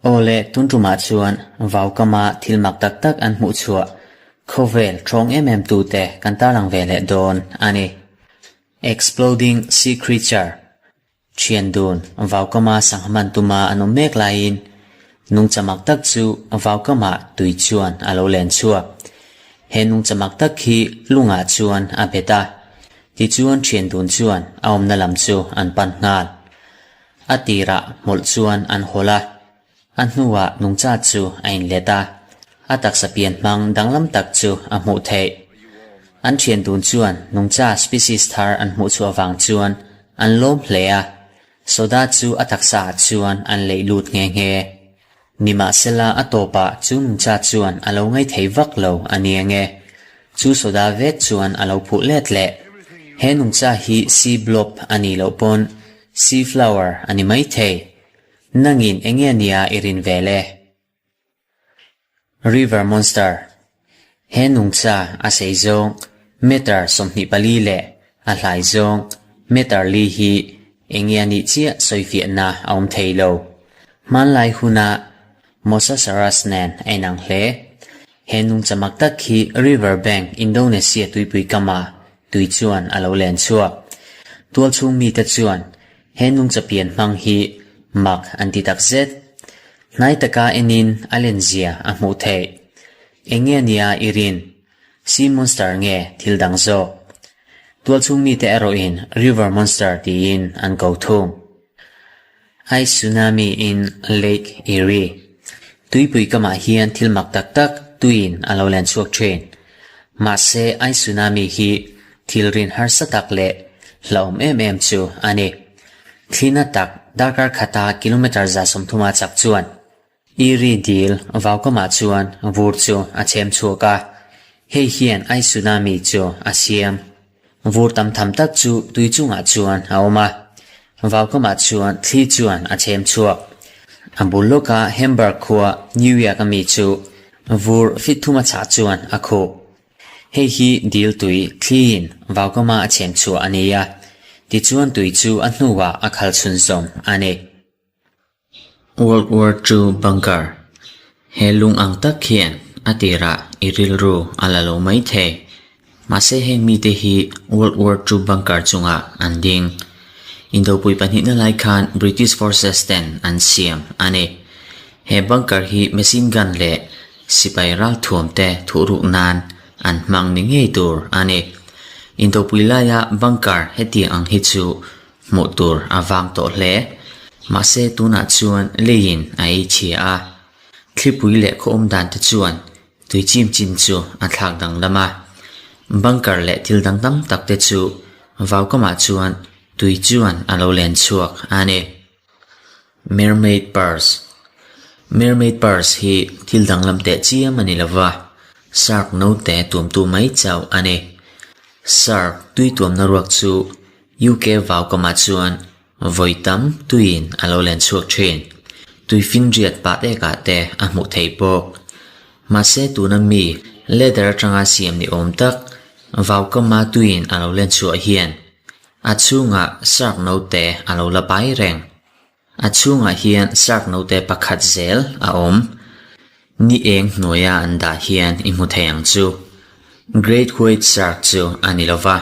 Aw le, tun tumah chuan vaukama thil mak tak tak an hmuh chhuah khawvel ṭhawng em em tute kan tarlang ve leh dawn a ni. Exploding Sea Creature Thian dun vaukama sangha man tuma an awm mek laiin nungcha mak tak chu vaukamah tui chuan a lo len chhuak. He nungcha mak tak hi lungah chuan a bet a, tichuan thian dun chuan a awmna lam chu an pan nghal. A tirah hmawlh chuan an hawlh a, a hnuah nungcha chu a inlet a, a taksa pian hmang danglam tak chu a hmuh theih. An thian dun chuan nungcha species thar an hmuh chhuah vang chuan an lawm hle a, soda chu a taksaah chuan an leih lut nghe nghe. Nimahsela a tawpah chu nungcha chuan a lo ngaithei vak lo a ni ange. Chu soda vek chuan a lo phuh let leh. He nungcha hi sea blob a nih loh pawn sea flower a ni maithei. Nangin enge nia i rin ve le? River Monster, He nungcha a sei zawng meter 24 leh a hlai zawng meter li hi enge a nih chiah sawifiahna a awm thei lo. Hmanlai huna Mosasaurus nen a inang hle. He nungcha mak tak hi River Bank, Indonesia tuipui kama tui chuan a lo len chhuak. Tualchhung mite chuan he nungcha pian hmang hi mak an ti takzet. Hnai taka enin a lenzia a hmuh theih. Eng nge nia i rin? Sea monster nge thil dang zawk? Tualchhung mite erawhin River Monster tiin an ko thung. Ice tsunami in Lake Erie. Tuipui kamah hian thil mak tak tak tuiin a lo len chhuak thin. Mahse ice tsunami hi thil rin harsa tak leh hlauhawm em em chu a ni. Thlina tak darkar khata kilometre 130 a chak chuan Erie dil vaukamah chuan vur chu a chhem chhuak a, hei hian ice tsunami chu a siam. Vur tam tham tak chu tui chungah chuan a awm a, vaukamah chuan thli chuan a chhem chhuak. A bul lawka Hamburg khua New York a mi chu vur fit thum a chhah chuan a khuh. Hei hi dil tui thliin vaukama a chhem chhuah a ni a, tichuan tui chu a hnuah a khal chhunzawm a ni. World War Two Bunker, He lung ang tak hian a tirah i rilru a la lo mai thei. Mahse heng mite hi World War Two Bunker chungah an ding. Indopui pahnihna lai khan British Forces ten an siam a ni. He bunker hi machine gun leh sipai ralthuam te thuhruk nan an hmang ni ngei tur a ni. Indopui laia bunker hetiang ang hi chu Hmuh tur a vang tawh hle. Mahse tunah chuan leiin a ei chhia a. Thlipui leh khaw awm dan te chuan tui chim chin chu a thlak danglam a. Bunker leh thil dang tam tak te chu vaukamah chuan tui chuan a lo len chhuak a ni. Mermaid purse Mermaid purse hi thil danglam teh chiam a ni lova, shark note tuamtu mai chauh a ni. Shark tui tuamna ruak chu UK vaukamah chuan vawi tam tuiin a lo len chhuak thin. Tui finriat pat ekah te a hmuh theih bawk. Mahse tuna mi leather atanga siam ni awm tak vaukama tuiin a lo len chhuah hian a chhungah shark note a lo la pai reng. A chhungah hian shark note pakhat zel a awm. Ni eng hnuaia an dah hian i hmu thei ang chu. Great White Shark chu a ni lova,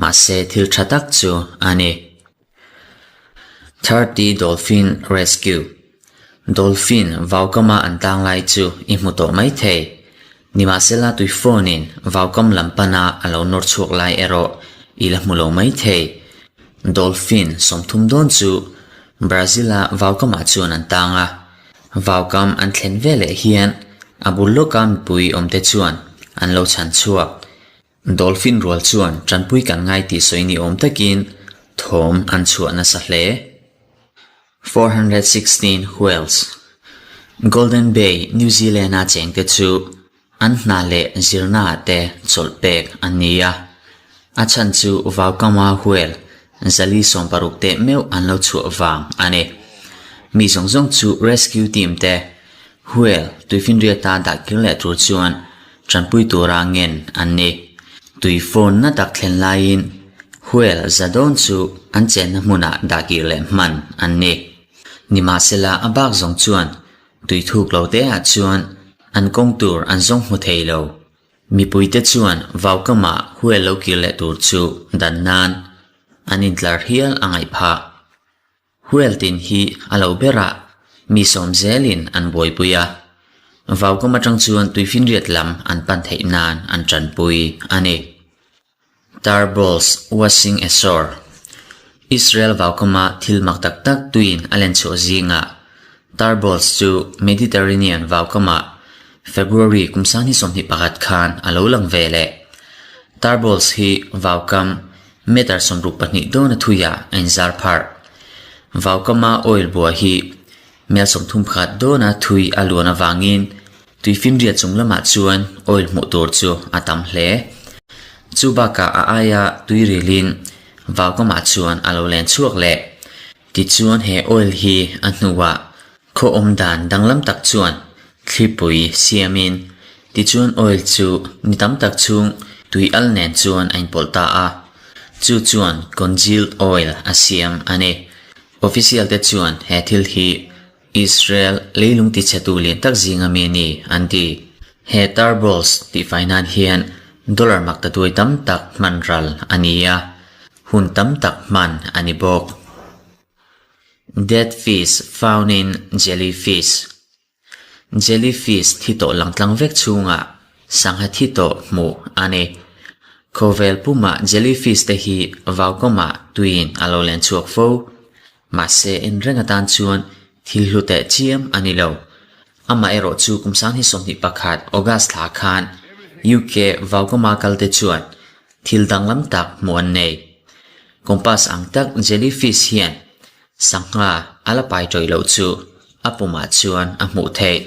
mahse thil tha tak chu a ni. 30 Dolphin Rescue Dolphin vaukama an tang lai chu i hmu tawh mai thei. Nimahsela tui phone in vaukam lam pana a lo nawr chhuak lai erawh i la hmu lo mai thei. Dolphin 30 dawn chu Brazil-a vaukamah chuan an tang a. Vaukam an thlen veleh hian a bul lawka mipui awmte chuan an lo chhan chhuak. Dolphin rual chuan tanpui kan ngai tih sawi ni awm takin thawm an chhuah nasa hle. 416 Whales Golden Bay, New Zealand-a chengte chu an hna leh zirnaah te chawlh pek an ni a. A chhan chu vaukama whale 460 teh meuh an lo chhuah vang a ni. Mi zawng zawng chu rescue team te whale tuifinriata dah kir leh tur chuan tanpui tura ngen an ni. Tui phone na tak thlen laiin Whale za dawn chu an chenna hmunah dah kir leh hman an ni. Nimahsela a bak zawng chuan tui thuk lo te ah chuan an kawng tur an zawng hmu thei lo. Mipuite chuan vaukamah whale lo kir leh tur chu dan nan an intlar hial a ngaih phah. Whale tin hi a lo berah mi sawm zelin an buaipui a, vaukam atang chuan tuifinriat lam an pan theih nan an tanpui a ni. Tar balls washing ashore Israel vaukama thil mak tak tak tuiin a len chhuah zingah tar balls chu Mediterranean vaukamah February kum sangni 21 khan a lo lang ve leh. Tar balls hi vaukam Meter 62 dawna thuiah a inzar pharh. Vaukama oil bua hi mel 31 dawna thui a luan avangin tuifinriat chung lamah chuan oil hmuh tur chu a tam hle. Chu bakah a aia tui rilin vaukamah chuan a lo len chhuak leh. Tichuan he oil hi a hnuah khaw awm dan danglam tak chuan thlipui siamin tichuan oil chu ni tam tak chhung tui al nen chuan a inpawlh ta a, chu chuan congealed oil a siam a ni. Official te chuan he thil hi Israel leilung tichhetu lian tak zinga mi a ni an ti. He tar balls tihfai nan hian dollar maktaduai tam tak hman ral a ni a, hun tam tak hman a ni bawk. Dead fish found in jelly fish Jelly fish thi tawh lang tlang vek chhungah sangha thi tawh hmuh a ni. Khawvel pumah jelly fish te hi vaukawmah tuiin a lo len chhuak fo. Mahse en reng atan chuan thil hlu teh chiam a ni lo. Amaherawh chu kum 2021 August thla khan UK vaukawma kalte chuan thil danglam tak hmuh an nei. Compass ang tak jelly fish hian sangha a la pai tawih loh chu a pumah chuan a hmuh theih.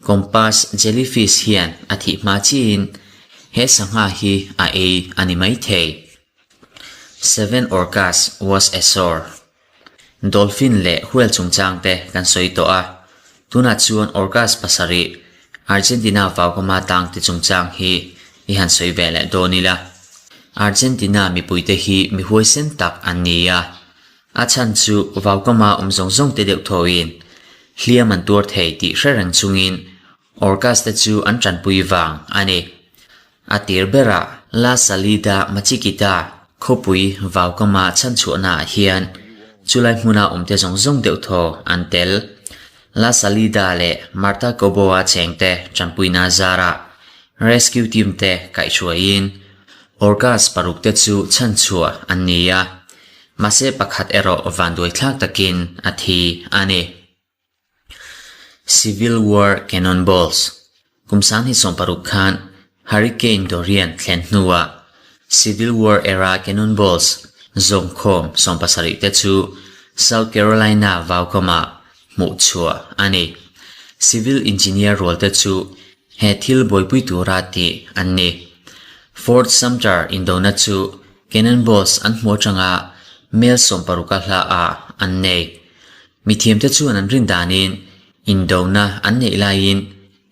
Compass jelly fish hian a thih hma chiin he sangha hi a ei a ni mai thei. Seven orcas was ashore. Dolphin leh whale chungchang te kan sawi tawh a, tunah chuan orcas pasarih Argentina vaukama tang te chungchang hi i han sawi ve leh dawn ila. Argentina mipuite hi mi huaisen tak an ni a, a chhan chu vaukama awm zawng zawng te deuh thawin hliam an tuar thei tih hre reng chungin orcas te chu an tanpui vang a ni. A tir berah La Salida Machiquita khawpui vaukama chhanchhuahnaah hian chulai hmuna awmte zawng zawng deuh thaw an tel. La Salida leh Marta Coboa chengte tanpuina zarah rescue team te kaihhruaiin orcas paruk te chu chhanchhuah an ni a, mahse pakhat erawh vanduaithlak takin a thi a ni. Civil War Cannonballs, Kum 2060 khan Hurricane Dorian thlen hnuah Civil War era cannonballs zawmkhawm 70 te chu South Carolina vaukawmah hmuh chhuah a ni. Civil engineer rual te chu he thil buaipui tura tih an ni. Fort Sumter indona chu cannonballs an hmuh atanga mel 60 a hla ah an nei. Mithiamte chuan an rin danin indona an neih laiin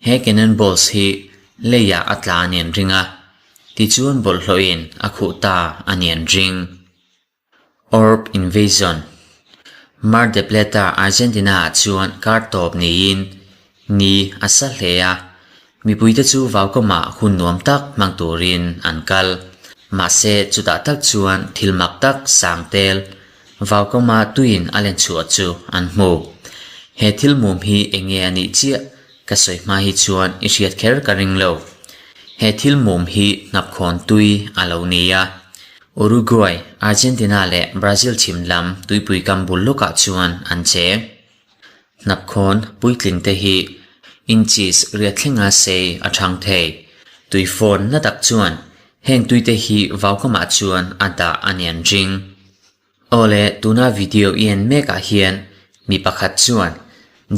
he cannonballs hi leiah a tla a ni an ring a, tichuan bawlhhlawhin a khuh ta a ni an ring. Orb Invasion Mar de Plata, Argentina-ah chuan kar tawp niin ni a sa hle a, Mipuite chu vaukawmah hun nuam tak hmang turin an kal. Mahse, chutah tak chuan thil mak tak sang tel vaukawma tuiin a len chhuah chu an hmu. He thil mum hi eng nge a nih chiah ka sawi hma hi chuan i hriat kher ka ring lo. He thil mum hi hnapkhawn tui a lo ni a. Uruguay, Argentina leh Brazil chhim lam tuipui kam bul lawkah chuan an cheng. Hnapkhawn puitling te hi inches riat thlenga sei a thang thei. Tui fawn na tak chuan heng tui te hi vaukamah chuan a dah a ni an ring. Awle tuna video i en mek ah hian mi pakhat chuan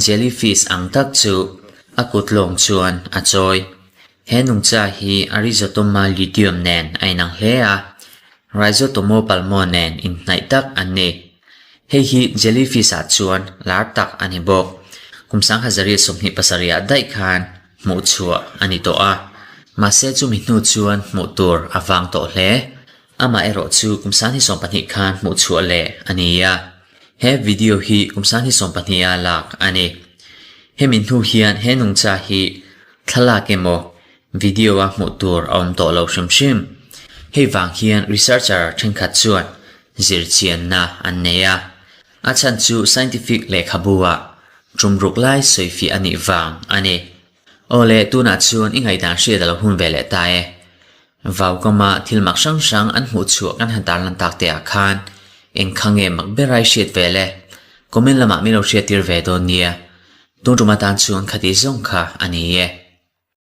jelly fish ang tak chu a kut lawng chuan a chawi. He nungcha hi a Rhizotoma luteum nen a inang hle a, Rhizotomopalmo nen inhnaih tak an ni. Hei hi jellyfish ah chuan lar tak a ni bawk. Kum 1927 ah daih khan hmuh chhuah a ni tawh a, mahse chumi hnu chuan hmuh tur a vang tawh hle. Amaherawhchu kum 2020 khan hmuhchhuah leh a ni a. He video hi kum 2020 a lak a ni. Hemi hnu hian he nungcha hi thlalak emaw video a hmuh tur a awm tawh lo hrim hrim. Hei vang hian researcher thenkhat chuan zirchianna an nei a. A chhan chu scientific lehkhabu ah tumruk lai sawifiah a nih vang a ni. Aw le, tunah chuan i ngaihdan hriat a lo hun ve leh ta e. Vaukama thil mak hrang hrang an hmuh chhuah kan han tarlan tak te ah khan eng kha nge mak ber ai hriat ve le? Comment lamah min lo hriattir ve dawn nia. Tun tum atan chuan khati zawng kha a ni e.